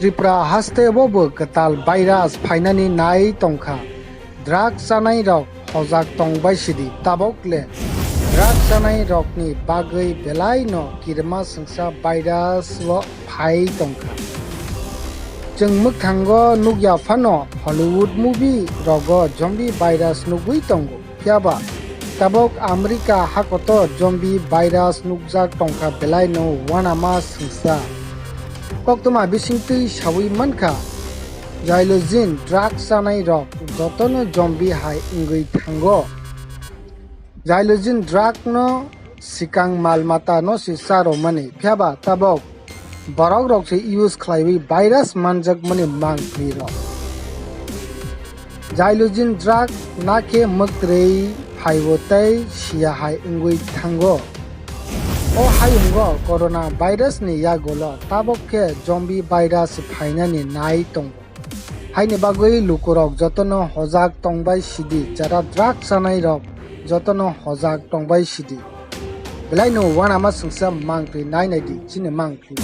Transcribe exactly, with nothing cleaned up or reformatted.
Tripura haste o bo kwtal virus phainani nai tongkha. Drug chanai rok hojak tongbai sidi. Tabok le drug chanai rokni bagwi belai no kirima swngsa virus o phai tongkha. Chwng mwkthango nukya phano Hollywood movie rogo zombie virus nugwi tongo. Phiya ba tabok America hakotor zombie virus nukjak tongkha belai no uanama swngsa. Koktwma bisingtwi sawi mankha, Xylazine drug chanai rok jotono zombie hai wngwi thango. Xylazine drug no sikang mal mata no se charomani, phiya ba tabok borok rok se use khlaiwi virus manjakmani mangpli rok. Xylazine drug na khe mwktwrwi phaibo tei siya hai wngwi thango. O hayungo corona virus ni yagulo tabok khe zombie virus phainani nai tongo. Haini bagwi lukurok jotono hojak tongbai sidi, jara drug chanai rok jotono hojak tongbai sidi. Belai no uanama swngsa mangpli nai nai di, chini mangpli.